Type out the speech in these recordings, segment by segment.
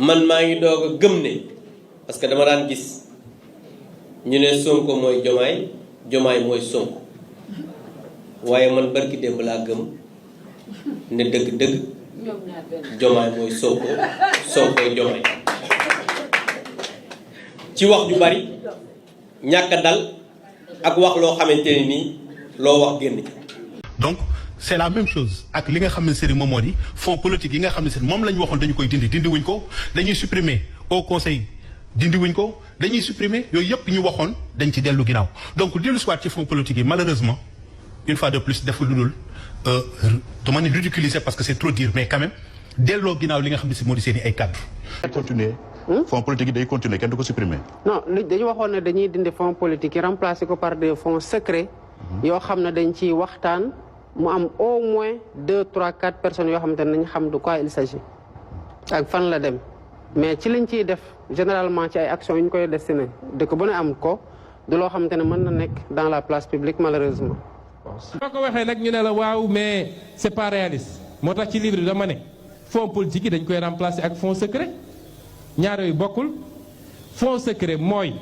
man maa ngi doog a gëm ne parce que dama daan gis ñu ne Sonko mooy Jomaay mooy Sonko waaye man barki démb laa gëm ne dëgg-dëgg Jomaay mooy Sonkoy Jomaay ci wax ju bari ñàkk a dal ak wax loo xamante ne nii loo wax génn ci. Donc c'est la même chose ak li nga xam ne sëriñ moom moo di fonds politique yi nga xam ne sëriñ moom la ñu waxoon dañu koy dindi wuñ ko dañuy supprimer au conseil dindi wuñ ko dañuy supprimer yooyu yëpp ñu waxoon dañ ci dellu ginnaaw donc dellu si waat ci fonds politique yi malheureusement une fois de plus def lu dul dama ne ridiculiser parce que c'est trop dire mais quand même delloo ginnaaw li nga xam ne si moo di seen i ay cadre. continuer fonds politique yi day continuer kenn du ko supprimer. non dañu waxoon ne dañuy dindi fonds politique yi remplacer ko par des fonds secrets. yoo xam ne dañ ciy waxtaan mu am au moins 2, 3, 4 personnes yoo xamante ne nañ xam de quoi il s'agit ak fan la dem mais ci liñ ciy def généralement ci ay actions yu ñu koy destiné dëkk bu ne am ko du loo xamante ne mën na nekk dans la place publique malheureusement. soo ko waxee nag ñu ne la waaw mais c'est pas réaliste moo tax ci livre bi dama ne fonds politique yi dañ koy remplacer ak fonds secret ñaar yooyu bokkul fonds secret mooy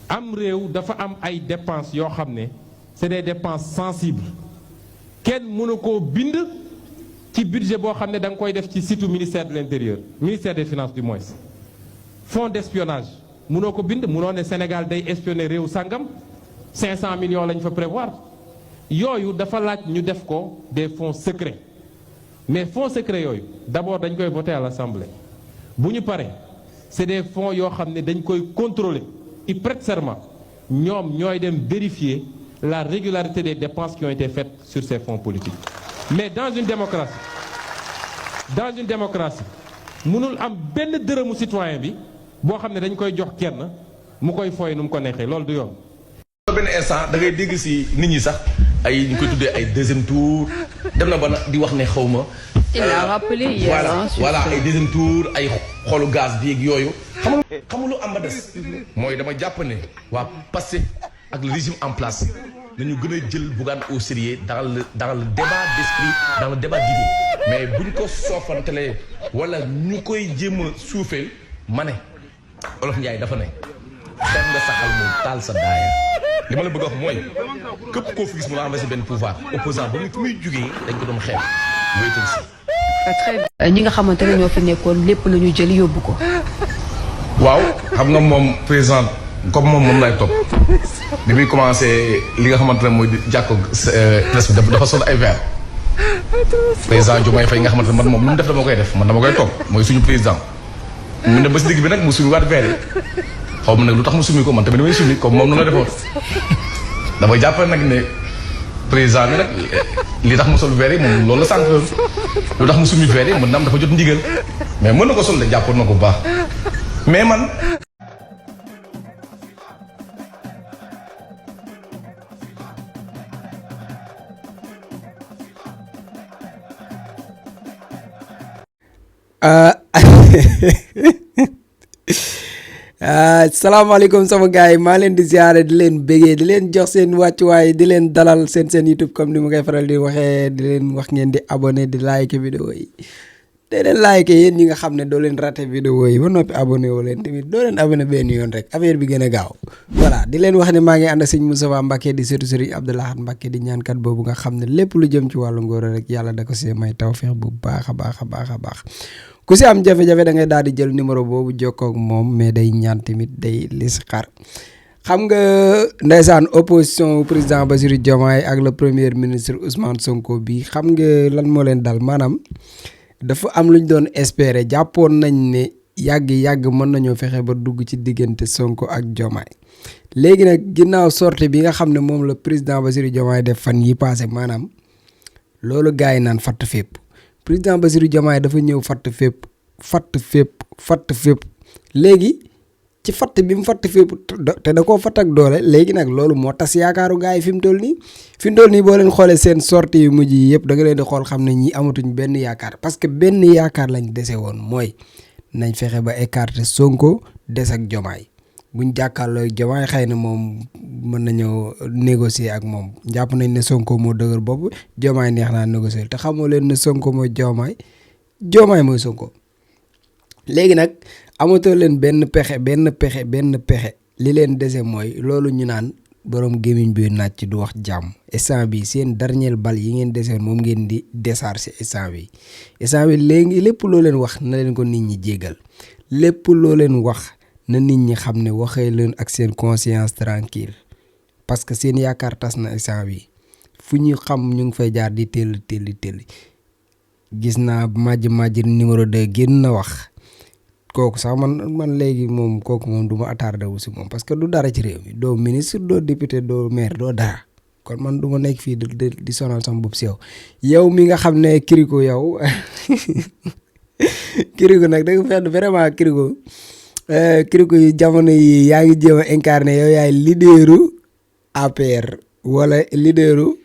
am réew dafa am ay dépenses yoo xam ne c'est des dépenses sensibles kenn mënu koo bind ci budget boo xam ne da nga koy def ci site ministère de l'intérieur ministère des finances du moins fonds d'espionnage mënoo ko bind mënoo ne Sénégal day espionner réew sangam 500 millions lañ fa prévoir yooyu dafa laaj ñu def ko des fonds secrets mais fonds secrets yooyu d'abord dañ koy voter à l'Assemblée bu ñu paree c'est des fonds yoo xam ne dañ koy contrôler ils prêtent serment ñoom ñooy dem vérifier la régularité des dépenses qui ont été faites sur ces fonds politiques mais dans une démocratie mënul am benn dërëmu citoyen bi boo xam ne dañ koy jox kenn mu koy fooy nu mu ko neexee loolu du yoon. benn instant da ngay dégg ci nit ñi sax ay ñu koy tuddee ay deuxième tour dem na ba di wax ne xaw ma. il a rappelé hier. voilà ay deuxième tour ay xolu gaz bi ak yooyu. xamul lu am ba des. mooy dama jàpp ne waa Pastef ak le régime en place nañu gën a jël Bougane au sérieux dans le débat d'esprit dans le débat d'idées mais buñ ko soofantelee wala ñu koy jéem a suufeel ma ne Olof Ndiaye dafa ne dem nga saxal moom taal sa daaya li ma la bëgg a wax mooy képp koo fi gis mu la envahir benn pouvoir opposant ba mu fi muy jugee dañ ko doon xeeb wéetal si. ñi nga xamante ne ñoo fi nekkoon lépp la ñu jël yóbbu ko. waaw xam nga moom président comme moom lay topp bi muy commencé li nga xamante ne mooy jàkko presse bi dafa sol ay verre président Diomaye Faye nga xamante ne man moom lu mu def dama koy def man dama koy topp mooy suñu président mu ne ba si digg bi nag mu sumi waat verre yi xaw ma nag lu tax mu sumi ko man tamit damay sumi comme moom noonu la defoon dama jàpp nag ne président bi nag li tax mu sol verre yi moom loolu la sant lu tax mu sumi verre yi mën na am dafa jot ndigal mais mën na ko sol de jàppoon na ko bu baax mais man. salaamaaleykum sama gars yi maa leen di ziare di leen bégee di leen jox seen wàccuwaay di leen dalal seen YouTube comme ni ma koy faral di waxee di leen wax ngeen di abonné di like vidéo yi te leen like yéen ñi nga xam ne doo leen raté vidéo yi ba noppi abonné woo leen tamit doo leen abonné benn yoon rek affaire bi gën a gaaw voilà di leen wax ne maa ngi ànd sëñ Moustapha Mbacké di sëtu Sëriñ Abdou Lahad Mbacké di ñaankat boobu nga xam ne lépp lu jëm ci wàllu ngóor rek yàlla da ko see may tawfeex bu baax a baax ku si am jafe-jafe da ngay daal di jël numéro boobu jokkoo ak moom mais day ñaan tamit day listixaar xam nga ndeysaan opposition président Bassirou Diomaye ak le premier ministre Ousmane Sonko bi xam nga lan moo leen dal maanaam dafa am lu ñu doon espérer jàppoon nañ ne yàgg mën nañoo fexe ba dugg ci diggante Sonko ak Diomaye léegi nag ginnaaw sortie bi nga xam ne moom la président Bassirou Diomaye def fan yi passé maanaam loolu gars yi naan fatt fépp président Bassirou Diomaye dafa ñëw fatt fépp léegi ci fatt bi mu fatt fépp te da koo fatt ak doole léegi nag loolu moo tas yaakaaru gars yi fi mu toll nii boo leen xoolee seen sortie yu mujj yi yëpp da nga leen di xool xam ne ñi amatuñ benn yaakaar parce que benn yaakaar lañ dese woon mooy nañ fexe ba écarter Sonko des ak Diomaye buñ jàkkaarloo Diomaye xëy na moom mën nañoo négocier ak moom jàpp nañ ne Sonko moo dëgër bopp Diomaye neex naa négocier te xamoo leen ne Sonko mooy Diomaye mooy Sonko léegi nag amatoo leen benn pexe li leen dese mooy loolu ñu naan borom gémmiñ bi nàcc du wax jàmm instant bi seen dernier bal yi ngeen deseen moom ngeen di décharger instant bi léegi lépp loo leen wax na leen ko nit ñi jéggal lépp loo leen wax na nit ñi xam ne waxee leen ak seen conscience tranquille parce que seen yaakaar tas na instant bi fu ñu xam ñu ngi fay jaar di tell gis naa majj numéro 2 génn na wax kooku sax man léegi moom kooku moom du ma attardé wu si moom parce que du dara ci réew mi doo ministre doo député doo maire doo dara kon man du ma nekk fii di sonal sama bopp si yow mi nga xam ne Kirikou yow Kirikou nag da nga fekk vraiment Kirikou yi jamono yi yaa ngi jéem a incarné yow yaay leaderu APR wala leaderu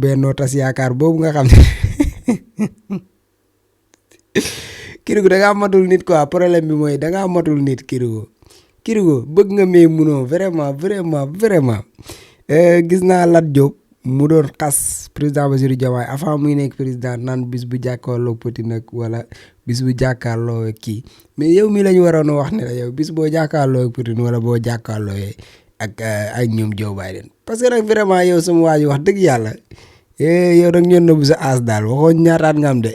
benno tas yaakaar boobu nga xam ne Kirikou da ngaa matul nit quoi problème bi mooy da ngaa matul nit Kirikou bëgg nga mais munoo vraiment gis naa Lat Diop mu doon xas président Bassirou Diomaye avant muy nekk président naan bis bu jàkkaarloo Petit nag wala bis bu jàkkaarloo kii mais yow mi la ñu waroon a wax ne la yow bis boo jàkkaarloo Petit wala boo jàkkaarloo ak ñoom Joe Biden parce que nag vraiment yow sama waa ji wax dëgg yàlla yow nag ñoon na bu sa aas daal waxoon ñaataat nga am de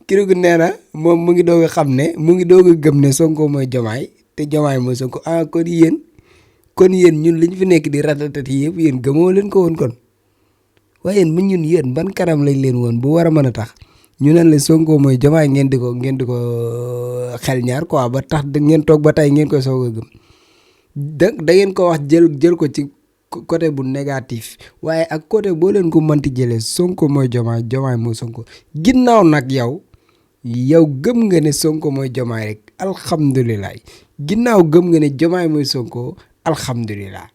Kirikou nee na moom mu ngi doog a xam ne mu ngi doog a gëm ne Sonko mooy Diomaye te Diomaye mooy Sonko kon yéen ñun liñ fi nekk di ratatati yëpp yéen gëmoo leen ko woon kon waaye yéen ban kanam lañ leen woon bu war a mën a tax ñu naan la Sonko mooy Diomaye ngeen di ko xel ñaar quoi ba tax ngeen toog ba tey ngeen koy soog a gëm da ngeen ko wax jël ko ci côté bu négatif waaye ak côté boo leen ko mënti jëlee Sonko mooy Diomaye mooy Sonko ginnaaw nag yow gëm nga ne Sonko mooy Diomaye rek alhamdulilah ginnaaw gëm nga ne Diomaye mooy Sonko alhamdulilah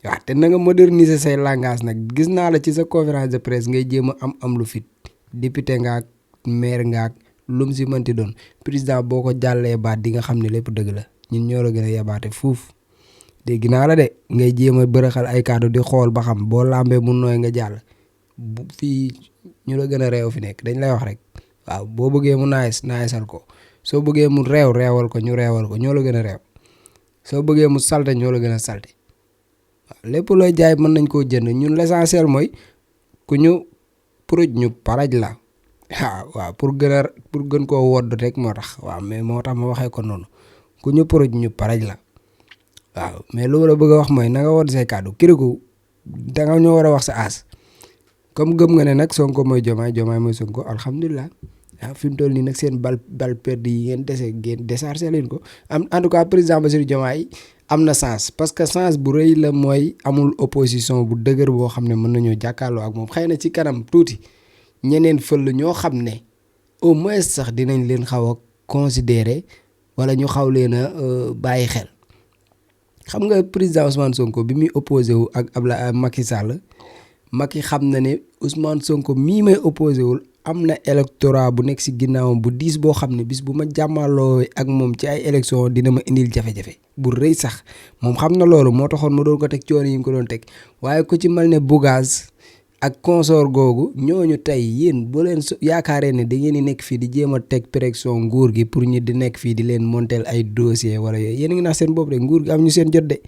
waaw te na nga moderniser say langage nag gis naa la ci sa conférence de presse ngay jéem a am lu fit député ngaak maire ngaak lum si mënti doon président boo ko jàllee baat di nga xam ne lépp dëgg la ñun ñoo la gën a yabaate fuuf dégg naa la de ngay jéem a bërëxal ay kàddu di xool ba xam boo làmbee mu nooy nga jàll fii ñu la gën a réew fi nekk dañ lay wax rek waaw boo bëggee mu naayesal ko soo bëggee mu réewal ko ñu réewal ko ñoo la gën a réew soo bëggee mu salte ñoo la gën a salte waaw lépp looy jaay mën nañ koo jënd ñun l'essentiel mooy ku ñu puruj ñu paraj la waaw pour gën koo wodd rek moo tax waaw mais moo tax ma waxee ko noonu ku ñu puruj ñu paraj la waaw mais lu ma la bëgg a wax mooy na nga wodd say kàddu Kirikou da nga ñoo war a wax sa aas comme gëm nga ne nag Sonko mooy Diomaye mooy Sonko alhamdulilah waaw fi mu toll nii nag seen bal perdu yi ngeen déchargé leen ko en tout cas président Bassirou Diomaye am na sens parce que sens bu rëy la mooy amul opposition bu dëgër boo xam ne mën nañoo jàkkaarloo ak moom xëy na ci kanam tuuti ñeneen fël ñoo xam ne au moins sax dinañ leen xaw a considérer wala ñu xaw leen a bàyyi xel xam nga président Ousmane Sonko bi muy opposé wu ak Macky Sall Macky xam na ne Ousmane Sonko mii may opposé wul am na électorat bu nekk si ginnaawam bu diis boo xam ne bis bu ma jàmmaloo ak moom ci ay élection dina ma indil jafe-jafe bu rëy sax moom xam na loolu moo taxoon ma doon ko teg coono yi mu ko doon teg waaye ku ci mel ne Bougaz ak consort googu ñooñu tey yéen boo leen yaakaaree ne da ngeen di nekk fii di jéem a teg pression nguur gi pour ñu di nekk fii di leen monter ay dossier wala yooyu yéen a ngi nax seen bopp de nguur gi am ñu seen jot de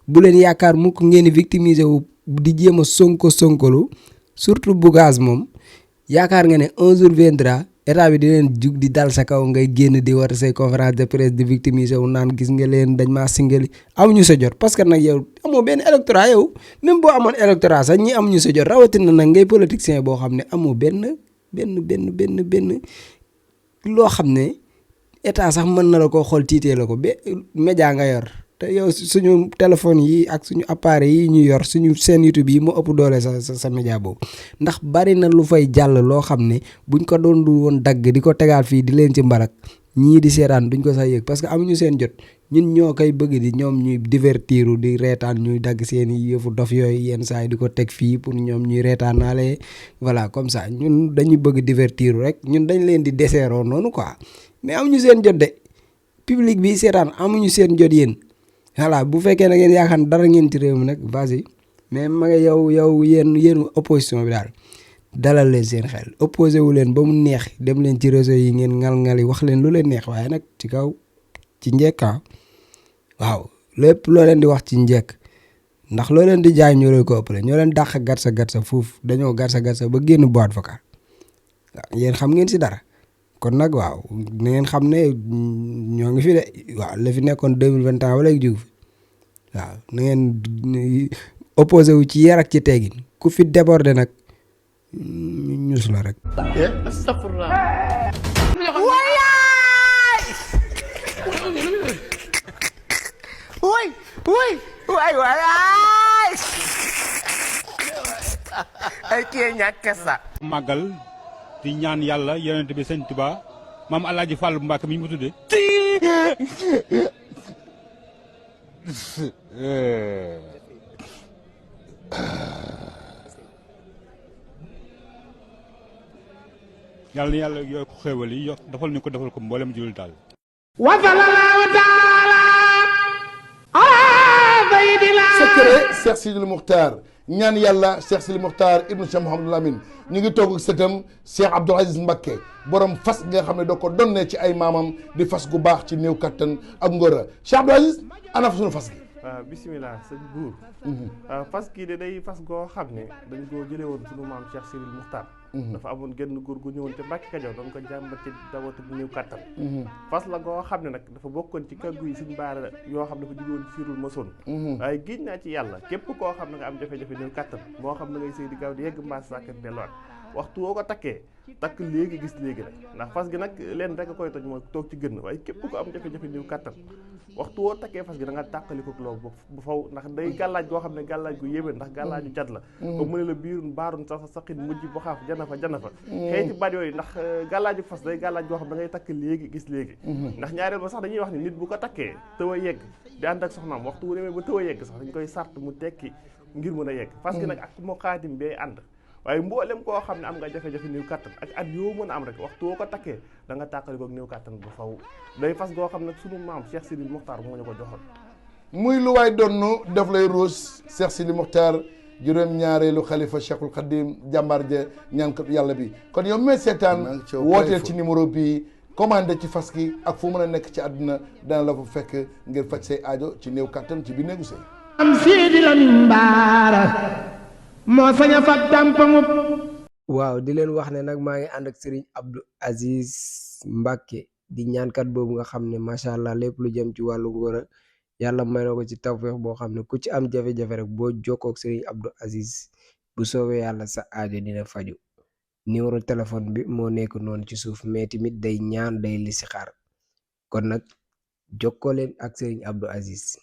bu leen yaakaar mukk ngeen di victimiser wu di jéem a sonkolu surtout Bougaz moom yaakaar nga ne un jour viendra état bi di leen jug di dal sa kaw ngay génn di war say conférence de presse di victimiser wu naan gis nga leen dañ maa singali amuñu sa jot parce que nag yow amoo benn électorat yow même boo amoon électorat sax ñi amuñu sa jot rawatina nag ngay politicien boo xam ne amoo benn loo xam ne état sax mën na la koo xool tiitee la ko ba média nga yor te yow suñu téléphone yi ak suñu appareil yi ñu yor suñu seen YouTube yi moo ëpp doole sa média boobu ndax bari na lu fay jàll loo xam ne buñ ko doon du woon dagg di ko tegaat fii di leen ci mbarak ñii di seetaan duñ ko sax yëg parce que amuñu seen jot ñun ñoo koy bëgg di ñoom ñuy divertiru di reetaan ñuy dagg seen i yëfu dof yooyu yenn saa yi di ko teg fii pour ñoom ñuy reetaan naale voilà comme ça ñun dañuy bëgg divertiru rek ñun dañ leen di deseeroo noonu quoi mais amuñu seen jot de public bi seetaan amuñu seen jot yéen voilà bu fekkee na ngeen yaakaar dara ngeen ci réew mi nag vas-y mais ma nga yow yéen opposition bi daal dalal leen seen xel opposé wu leen ba mu neex dem leen ci réseau yi ngeen ngal-ngali wax leen lu leen neex waaye nag ci kaw ci njekka waaw lépp loo leen di wax ci njekk ndax loo leen di jaay ñoo leen ko ëppale ñoo leen dàq gatsa fuuf dañoo gatsa ba génn boîte vocale waaw yéen xam ngeen si dara kon nag waaw na ngeen xam ne ñoo ngi fi de waaw la fi nekkoon 2021 ba léegi jóg fi waaw na ngeen opposé wu ci yar ak ci teggin ku fi débordé nag ñus la rek. ay kii ñàkk sa màggal di ñaan yàlla yonent bi sëñ Tuba maam Alaaji Fall Mbàkke mi mu tudde yàlla na yàlla yokk xéewal yi defal ñu ko defal ko mboolem jullit daal wa sallallahu taala ala sayyidina secret Cheikh Sidil Muxtaar ñaan yàlla Cheikh Sidil Muxtaar ibnu Cheikh Mouhamadul Amin ñu ngi toog ak sëtam Cheikh Abdoul Aziz Mbacké borom fas nga xam ne doo ko donnee ci ay maamam di fas gu baax ci néew kattan ak ngóora Cheikh Abdoul Aziz ana fa sunu fas gi. waaw bisimilah sëñ buur fas gii de day fas goo xam ne dañ koo jëlee woon sunu maam Cheikh Sidil Muxtaar dafa amoon genn góor gu ñëwoon te Mbàkke Kajoor doon ko jàmbat ci dawatu bu néew kattan fas la goo xam ne nag dafa bokkoon ci kàggu yi suñ baara yoo xam ne dafa jóge woon siirul masoon waaye giñ naa ci yàlla képp koo xam ne nga am jafe-jafe néew kattan moo xam ne ngay sëy di gaaw di yegg mbaas sàkkat delluwaat waxtu woo ko takkee takk léegi gis léegi rek ndax fas gi nag leen rek a koy toj mooy toog ci gën waaye képp ko am jafe-jafe néew kattan waxtu woo takkee fas gi da nga tàqaliko loolu bu faw ndax day gàllaaj goo xam ne gàllaaj gu yéeme ndax gàllaaju cat la ba mu ne la biirun baarun sax saqin mujj bu xaaf jana fa xëy ci baat yooyu ndax gàllaaju fas day gàllaaj goo xam ne da ngay takk léegi gis léegi ndax ñaareel ba sax dañuy wax ni nit bu ko takkee tëw a yegg di ànd ak soxnaam waxtu wu demee ba tëw a yegg sax dañ koy sart mu tekki ngir mën a yegg fas gi nag ak moo xaatim bee ànd waaye mboolem koo xam ne am nga jafe-jafe néew kattan ak at yoo mën a am rek waxtu woo ko takkee da nga tàqali koog néew kattan bu faw day fas goo xam ne sunu maam Cheikh Sidil Muxtaar moo ñu ko joxoon muy lu waay donnu daf lay ruus Cheikh Sidil Muxtaar juróom-ñaareelu xalifa Cheikhul Khadim jàmbaar ja ñaan ko yàlla bi kon yow mee seetaan wooteel ci numéro bii commandé ci fas gi ak fu mën a nekk ci àdduna dana la fa fekk ngir faj say aajo ci néew kattan ci biir néegu sëy am Sidi Lamin Baara moo sañ a fat dàmpamu waaw di leen wax ne nag maa ngi ànd ak Serigne Abdou Aziz Mbacké di ñaankat boobu nga xam ne macha allah lépp lu jëm ci wàllu ngóora yàlla may na ko ci tawfeex boo xam ne ku ci am jafe-jafe rek boo jokkoo ak Serigne Abdou Aziz bu soobee yàlla sa aajo dina faju numéro téléphone bi moo nekk noonu ci suuf mais tamit day ñaan day listixaar kon nag jokkoo leen ak Serigne Abdou Aziz